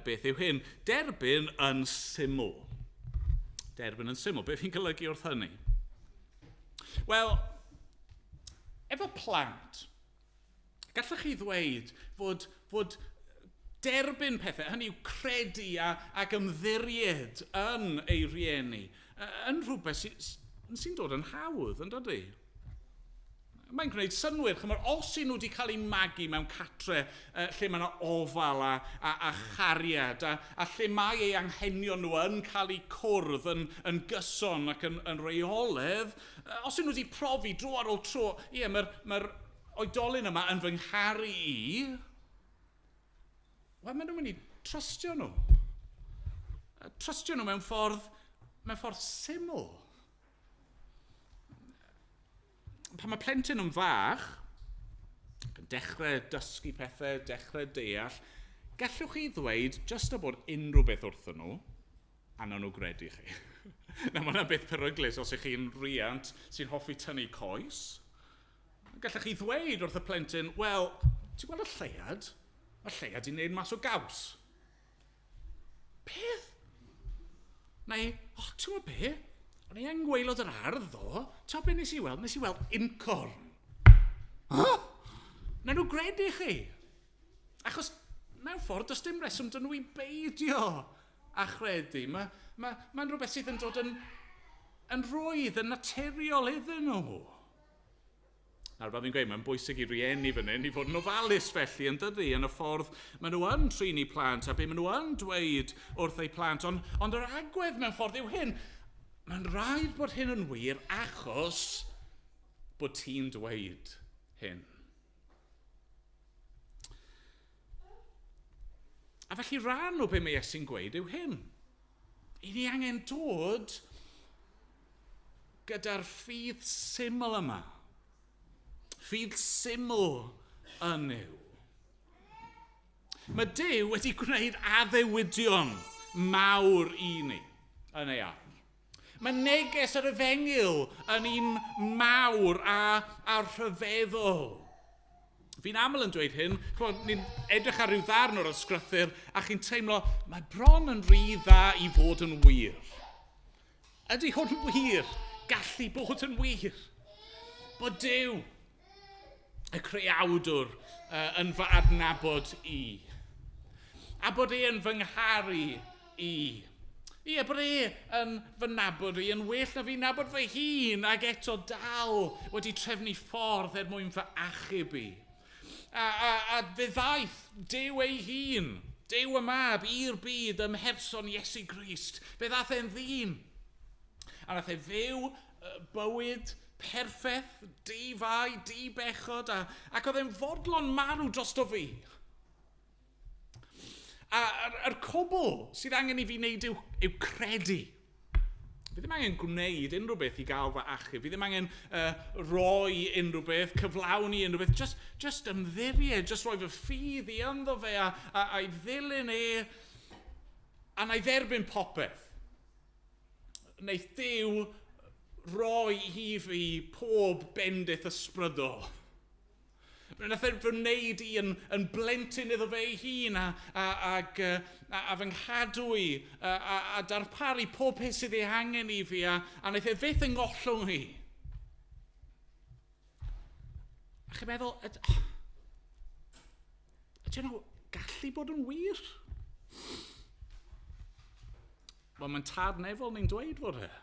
beth yw hyn. Derbyn yn syml. Derbyn yn syml. Be fi'n golygu wrth hynny? Wel, efo plant, gallwch chi ddweud fod derbyn pethau, hynny yw credu ac ymddiried yn ei rieni, yn rhywbeth sy'n dod yn hawdd, yn dydi? Mae'n gwneud synnwyr, chymod, os y'n nhw wedi cael eu magu mewn catre lle mae yna ofal a chariad a lle mae eu anghenion nhw yn cael eu cwrdd yn gyson ac yn reoledd, os y'n nhw wedi profi dro ar ôl tro, ie, mae'r oedolyn yma yn fy ngharu i, wel, maen nhw'n mynd i trystio nhw. Trystio nhw mewn ffordd syml. Pan mae plentyn yn fach, yn dechrau dysgu pethau, dechrau deall, gallwch chi ddweud jyst o bod unrhyw beth wrthyn nhw, A nawn nhw gredu chi. Na, mae hwnna'n beth peryglus os ych chi'n riant sy'n hoffi tynnu coes. Gallech chi ddweud wrth y plentyn, wel, ti'n gweld y lleuad? Mae'r lleuad i'n neud mas o gaws. Peth? Neu, o, oh, ti'n gwybod be? O'n i yn gwaelod yr ardd ddo. Ti'n gwybod be nes i weld? Nes i weld unicorn. Huh? Na nhw gredu chi. Achos mewn ffordd, does dim reswm dyn nhw i beidio a chredu. Mae'n ma, ma rhywbeth sydd yn dod yn, yn rwydd, yn naturiol iddyn nhw. Nawr, fel fi'n gweud, mae'n bwysig i rieni fan hyn i fod yn ofalus felly, yn dydy, yn y ffordd maen nhw yn trin eu plant a be maen nhw yn dweud wrth eu plant. Ond, ond yr agwedd mewn ffordd yw hyn. Mae'n rhaid bod hyn yn wir achos bod ti'n dweud hyn. A felly rhan o be mae Iesu'n gweud yw hyn. I ni angen dod gyda'r ffydd syml yma. Ffydd syml yn yw. Mae Duw wedi gwneud addewidion mawr i ni yn ei ardd. Mae neges yr efengyl yn un mawr a, a rhyfeddol. Fi'n aml yn dweud hyn, chymod, ni'n edrych ar ryw ddarn o'r ysgrythyr a chi'n teimlo, mae bron yn rhy dda i fod yn wir. Ydy hwn wir? Gallu bod yn wir. Bod Duw, y creawdwr, yn fy adnabod i. A bod e yn fy ngharu i. Ie, bod e yn fy nabod i yn well na fi nabod fy hun ac eto dal wedi trefnu ffordd er mwyn fy achub i. A, a, a fe ddaeth Duw ei hun, Duw y mab, i'r byd ym mherson Iesu Grist. Fe ddaeth e'n ddyn. A nath e fyw bywyd perffaith, di-fai, di-bechod, a, ac oedd e'n fodlon marw drosto fi. A yr, yr cwbl sydd angen i fi wneud yw, yw credu. Fi ddim angen gwneud unrhyw beth i gael fy achub. Fi ddim angen uh, rhoi unrhyw beth, cyflawni unrhyw beth. Just, just ymddiried, just rhoi fy ffydd i ynddo fe a, a, a'i ddilyn e a na i dderbyn popeth. Wneith Duw roi i fi pob bendith ysbrydol. Nath e fy wneud i yn, yn blentyn iddo fe ei hun a, a, ag, a, a fy nghadw i a, a, a darparu pob peth sydd ei angen i fi a, a wnaeth e fyth yng ngollwng i. A chi'n meddwl, yd, ydyn nhw gallu bod yn wir? Wel, mae'n tad nefol ni'n dweud fod e.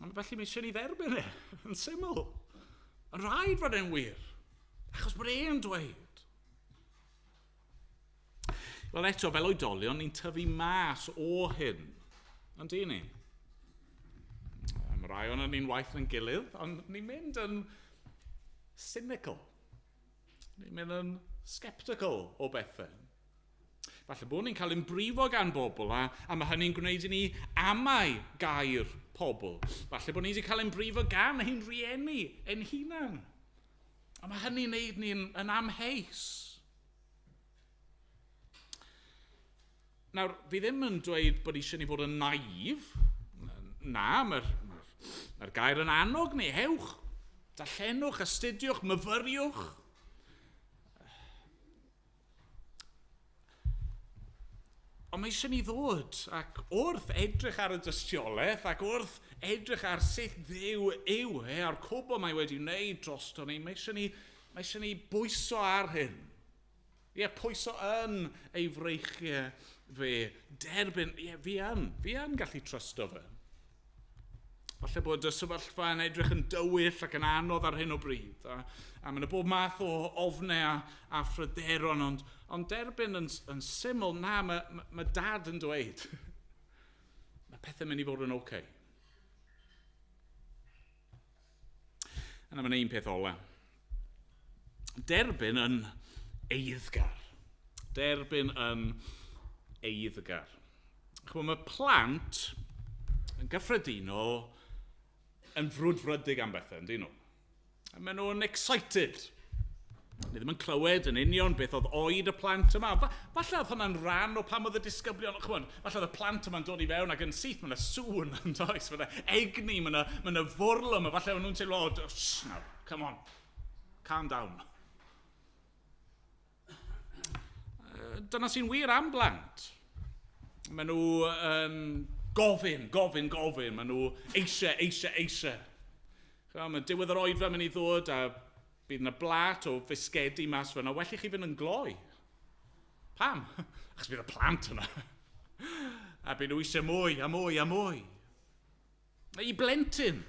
Ond felly mae eisiau ni dderbyn e, yn syml. Yn rhaid fod e'n wir, achos bod e'n dweud. Wel eto, fel oedolion, ni'n tyfu mas o hyn. Ond di ni? Mae rai o'n ni'n waith yn gilydd, ond ni'n mynd yn cynical. Ni'n mynd yn sceptical o bethau. Falle bod ni'n cael ein brifo gan bobl a, a mae hynny'n gwneud i ni amau gair pobl. Falle bod ni wedi cael ein brifo gan ein rhieni ein hunan. A mae hynny'n gwneud ni'n yn amheus. Nawr, fi ddim yn dweud bod eisiau ni fod yn naif. Na, mae'r mae, mae gair yn annog ni. Hewch, darllenwch, astudiwch, myfyriwch. Ond mae eisiau ni ddod ac wrth edrych ar y dystiolaeth ac wrth edrych ar sut ddiw yw e a'r cwbl mae wedi wneud drosto ni, mae eisiau ni, mae eisiau ni bwyso ar hyn. Ie, pwyso yn ei freichiau fe. Derbyn, ie, fi yn, fi yn gallu trysto fe. Falle bod y sefyllfa yn edrych yn dywyll ac yn anodd ar hyn o bryd. A, a mae yna bob math o ofnau a, a phryderon, ond, ond derbyn yn, yn syml, na, mae, mae, mae dad yn dweud. mae pethau'n mynd i fod yn oce. Okay. Yna mae'n un peth ola. Derbyn yn eiddgar. Derbyn yn eiddgar. Chymod, mae plant yn gyffredinol yn frwdfrydig am bethau, yn dyn nhw? Maen nhw'n excited. Ni ddim yn clywed yn union beth oedd oed y plant yma. Falle oedd hwnna'n rhan o pam oedd y disgyblion, chymod, falle oedd y plant yma'n dod i fewn ac yn syth, mae yna sŵn yn does, mae yna egni, mae yna, mae yna fwrlwm, a falle nhw'n teimlo, oh, shh, now, come on, calm down. Dyna sy'n wir am blant. Maen nhw yn gofyn, gofyn, gofyn. Maen nhw eisiau, eisiau, eisiau. Mae diwedd yr oedfa mynd i ddod a bydd yna blat o fisgedi mas fyna. Well i chi fynd yn gloi. Pam? Achos bydd y plant yna. A bydd nhw eisiau mwy a mwy a mwy. I blentyn,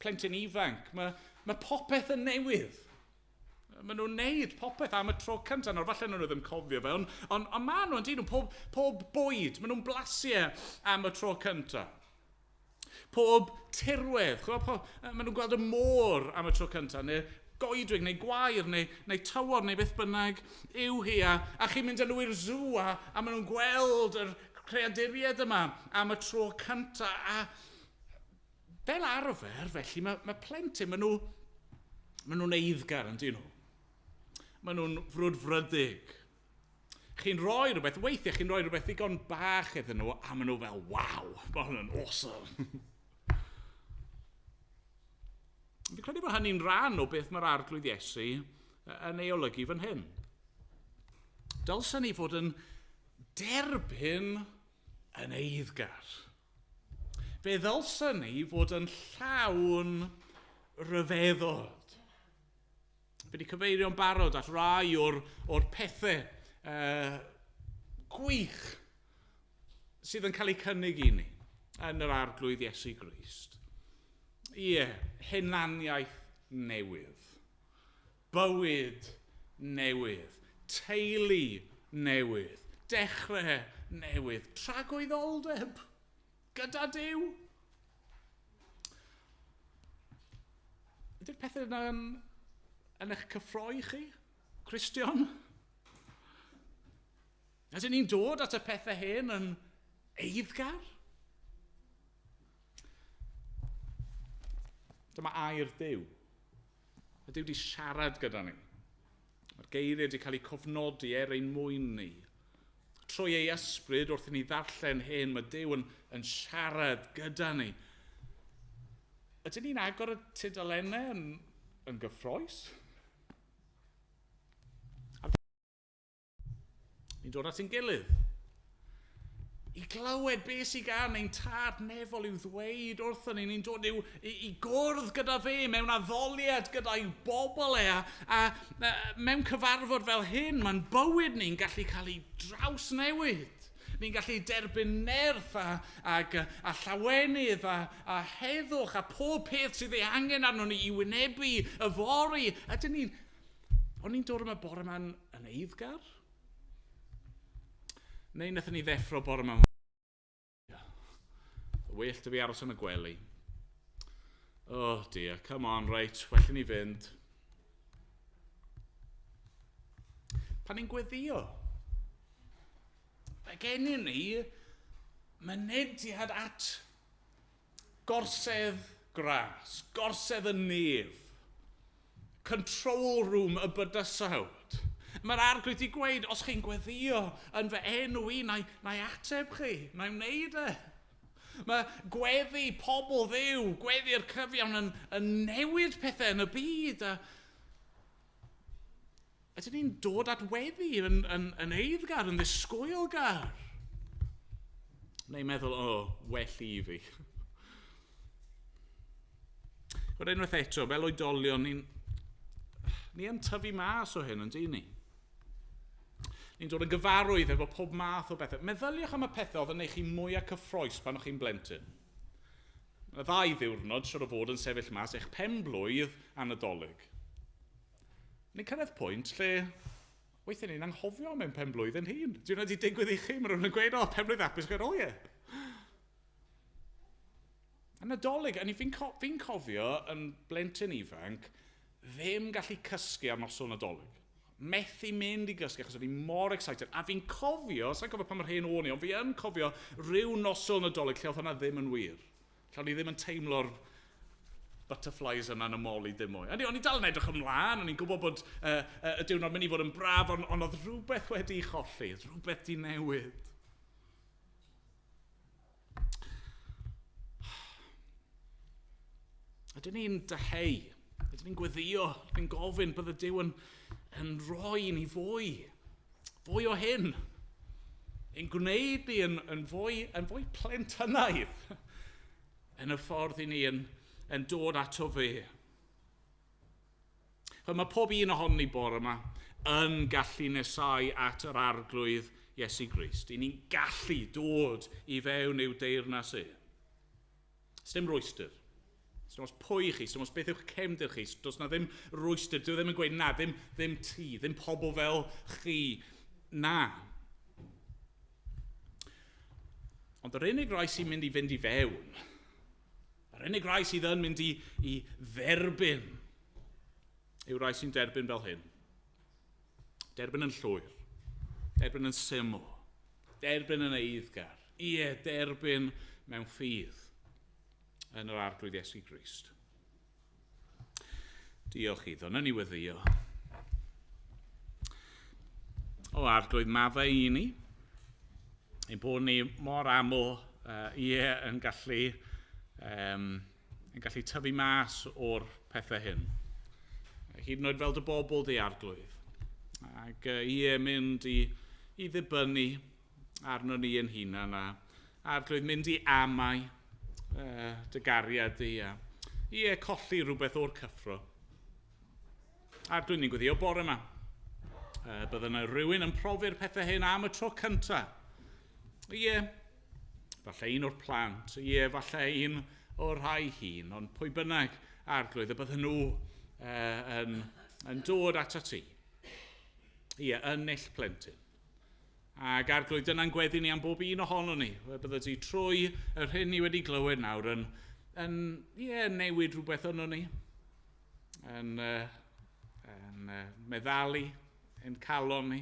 plentyn ifanc, mae, mae popeth yn newydd. Maen nhw'n neud popeth am y tro cyntaf. Nawr, falle nhw ddim cofio fe, ond on, on maen nhw yn dyn nhw, pob, pob bwyd, maen nhw'n blasu e am y tro cyntaf. Pob tirwedd, chwa, po, maen nhw'n gweld y môr am y tro cyntaf, neu goedwig, neu gwair, neu, neu tywod, neu beth bynnag yw hi. A, a chi'n mynd â nhw i'r zoo, a, a maen nhw'n gweld yr creaduriaid yma am y tro cyntaf. A fel arfer, felly, mae, mae plentyn, maen nhw, maen nhw'n eiddgar, yn dyn nhw. Maen nhw'n frwdfrydig. Chi'n rhoi rhywbeth, weithiau chi'n rhoi rhywbeth ddigon bach iddyn nhw, a maen nhw fel, waw, mae hwn yn awesome. Fi'n credu bod hynny'n rhan o beth mae'r arglwydd Iesu yn ei olygu fan hyn. Dylsen ni fod yn derbyn yn eiddgar. Fe ddylsen ni fod yn llawn rhyfeddod. Fe wedi cyfeirio'n barod at rai o'r, or pethau gwych sydd yn cael eu cynnig i ni yn yr arglwydd Iesu Grist. Ie, hunaniaeth newydd, bywyd newydd, teulu newydd, dechrau newydd, tragwyddoldeb gyda Duw. Ydy'r pethau yna yn, yn eich cyffroi chi, Cristion? Ydyn ni'n dod at y pethau hyn yn eiddgar? Dyma air Duw. Mae Duw wedi siarad gyda ni. Mae'r geiriau wedi cael eu cofnodi er ein mwyn ni. Trwy ei ysbryd wrth i ni ddarllen hyn, mae Duw yn, yn siarad gyda ni. Ydyn ni'n agor y tudalennau yn, yn gyffroes? Ni'n dod at ein gilydd. I glywed beth sydd gan ein tad nefol i'w ddweud wrthon ni. Ni'n dod i'w, i, i gwrdd gyda fe mewn addoliad gyda'i bobl e. A, a, a mewn cyfarfod fel hyn, mae'n bywyd ni'n gallu cael ei drawsnewid. Ni'n gallu derbyn nerth a, ag, a llawenydd a, a heddwch a pob peth sydd ei angen arnon ni i wynebu yfory. Ydyn ni'n... O'n ni'n dod yma bore yma'n yn eiddgar? Neu wnaethon ni ddeffro bore yma? Well dy fi aros yn y gwely. Oh dear, come on, reit, well i ni fynd. Pan ni'n gweddio, mae gennym ni mynediad at gorsedd gras, gorsedd y nef, control room y bydysawd. Mae'r arglwydd wedi gweud, os chi'n gweddio yn fy enw i, na, na i ateb chi, na i wneud e. Mae gweddi pobl ddiw, gweddi'r cyfiawn yn, yn newid pethau yn y byd. A ydyn ni'n dod at weddi yn, yn, yn eiddgar, yn ddisgwylgar? Neu meddwl, o, oh, well i fi. Ond unwaith eto, fel oedolion, ni'n ni yn tyfu mas o hyn, yn dyn ni? Ni'n dod yn gyfarwydd efo pob math o bethau. Meddyliwch am y pethau oedd yn eich chi mwyaf cyffroes pan o'ch chi'n blentyn. Mae ddau ddiwrnod, siwr o fod yn sefyll mas, eich pen blwydd a Nadolig. Ni'n cyrraedd pwynt lle weithiau ni'n anghofio am ein pen blwydd yn hun. Dwi'n wedi digwydd i chi, mae rhywun yn gweud, o, pen blwydd hapus, gweud, o ie. A Nadolig, a fi'n co fi cofio yn blentyn ifanc, ddim gallu cysgu ar noson Nadolig. Methu mynd i gysgu achos o'n i mor excited. A fi'n cofio, sa'n cofio pa mor hen o'n i, ond fi yn cofio rhyw noson Nadolig lle oedd hwnna ddim yn wir. Lle o'n i ddim yn teimlo'r butterflies yna'n ymoli dim mwy. O'n i dal yn edrych ymlaen, o'n i'n gwybod bod y diwrnod mynd i fod yn braf, ond oedd rhywbeth wedi cholli, oedd rhywbeth di newid. Ydyn ni'n dyheu, ydyn ni'n gweddio, ydyn ni'n gofyn bydde Duw yn rhoi ni fwy, fwy o hyn, yn gwneud ni yn fwy plentynaidd yn y ffordd i ni yn dod ato fe. Mae pob un ohonon ni bore yma yn gallu nesau at yr Arglwydd Iesu Grist. I ni'n gallu dod i fewn i'w deyrnas e. Sdim rwystr. Sdim ots pwy chi, sdim ots beth yw'ch cefndir chi, does na ddim rwystr, dyw ddim yn gweud na, ddim ti, ddim pobl fel chi, na. Ond yr unig rai sy'n mynd i fynd i fewn, yr unig rai sydd yn mynd i dderbyn, yw rai sy'n derbyn fel hyn. Derbyn yn llwyr, derbyn yn syml, derbyn yn eiddgar, ie, derbyn mewn ffydd yn yr Arglwydd Iesu Grist. Diolch iddo, nawn ni weddïo. O Arglwydd, maddau i ni, ein bod ni mor aml ie, yn gallu tyfu mas o'r pethau hyn. Hyd yn oed fel dy bobl di Arglwydd. Ac ie, mynd i ddibynnu arno ni yn hunan a Arglwydd mynd i amau dy gariad di a ie, colli rhywbeth o'r cyffro. Arglwydd, ni'n gweddio bore yma. Bydde yna rhywun yn profi'r pethau hyn am y tro cyntaf. Ie, falle un o'r plant, ie, falle un o'r rhai hun, ond pwy bynnag Arglwydd, y bydden nhw yn dod atat ti. Ie, yn null plentyn. Ac Arglwydd, dyna'n gweddi ni am bob un ohono ni. Bydde ti trwy yr hyn ni wedi glywed nawr yn newid rhywbeth yno ni. Yn meddalu ein calon ni,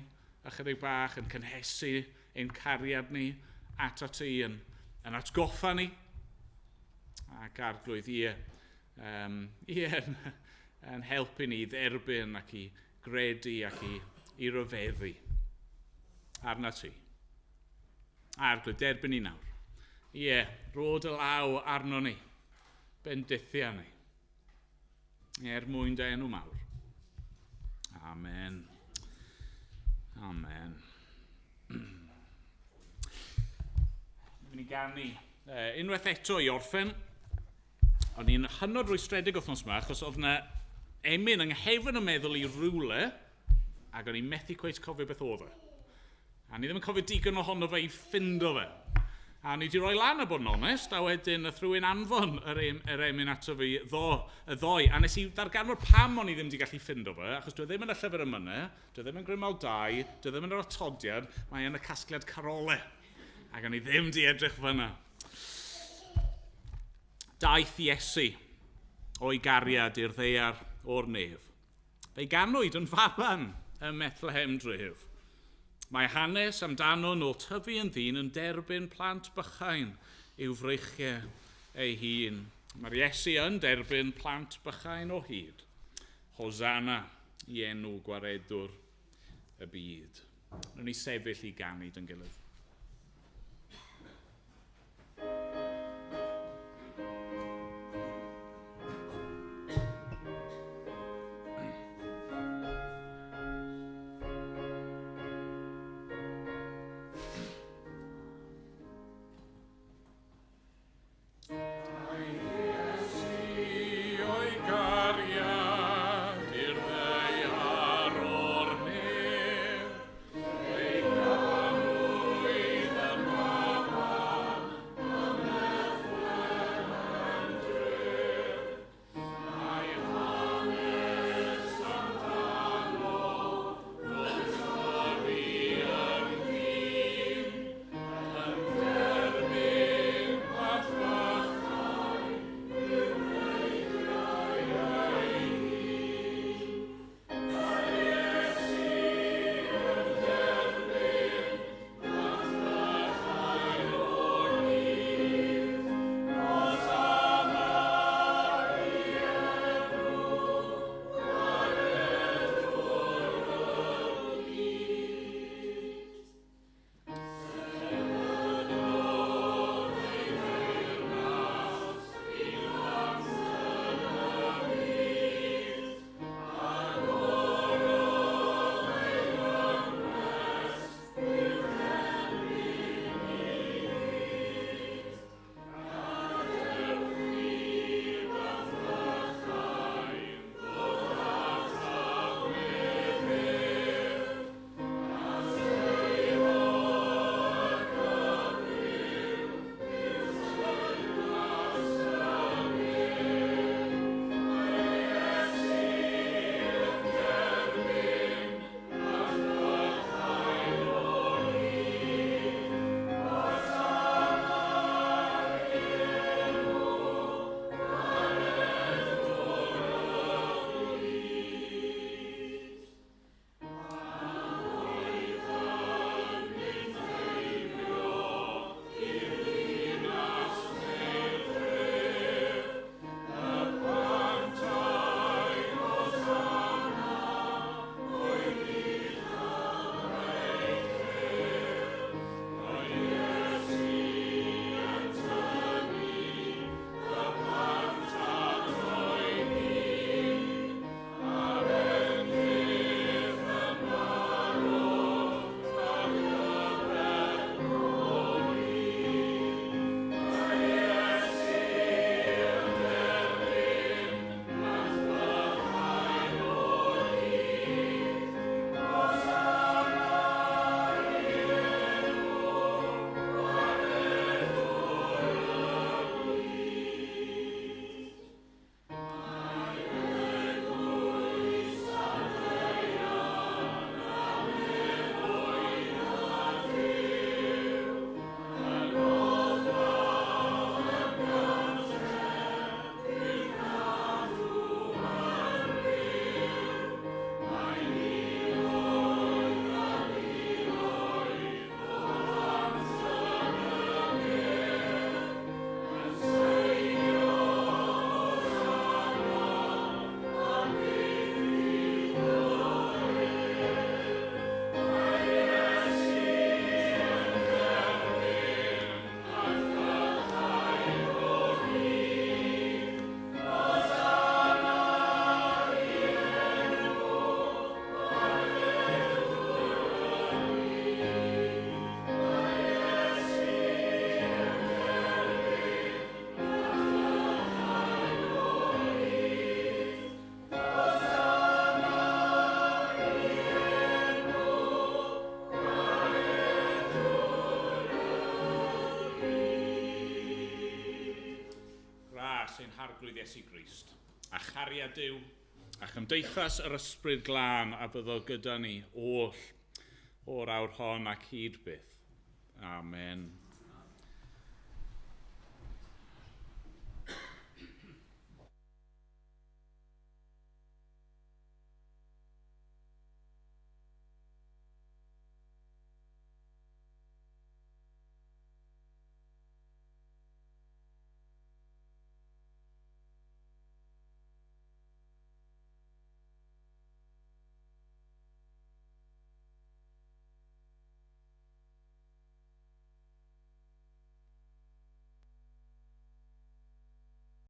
ychydig bach, yn cynhesu ein cariad ni atat ti, yn atgoffa ni. Ac Arglwydd, ie, yn helpu ni i dderbyn ac i gredu ac i ryfeddu arna ti. Arglwydd, derbyn ni nawr. Ie, rho dy law arno ni, bendithia ni, er mwyn dy enw mawr. Amen. Amen. Ni'n mynd i ganu unwaith eto i orffen. O'n i'n hynod rwystredig wythnos yma, achos oedd yna emyn yng nghefn y meddwl i rywle, ac o'n i'n methu cweit cofio beth oedd e. A ni ddim yn cofio digon ohono fe i ffindo fe. A ni wedi rhoi lan a bod yn onest, a wedyn nath rhywun anfon yr emyn ato fi ddoe. A nes i ddarganfod pam o'n i ddim wedi gallu ffindo fe, achos dwi ddim yn y llyfr emynau, dwi ddim yn Grymal 2, dwi ddim yn yr atodiad, mae yn y casgliad carolau. Ac o'n i ddim wedi edrych fyna. Daeth Iesu o'i gariad i'r ddaear o'r nef. Fe'i ganwyd yn faban ym Methlehem dref. Mae hanes amdano nôl tyfu yn ddyn yn derbyn plant bychain i'w freichiau ei hun. Mae'r Iesu yn derbyn plant bychain o hyd. Hosanna i enw gwaredwr y byd. Nawn ni sefyll i ganu dy'n gilydd. gras ein Harglwydd Iesu Grist, a chariad Duw, a chymdeithas yr Ysbryd Glân a byddo gyda ni oll o'r awr hon ac hyd byth. Amen.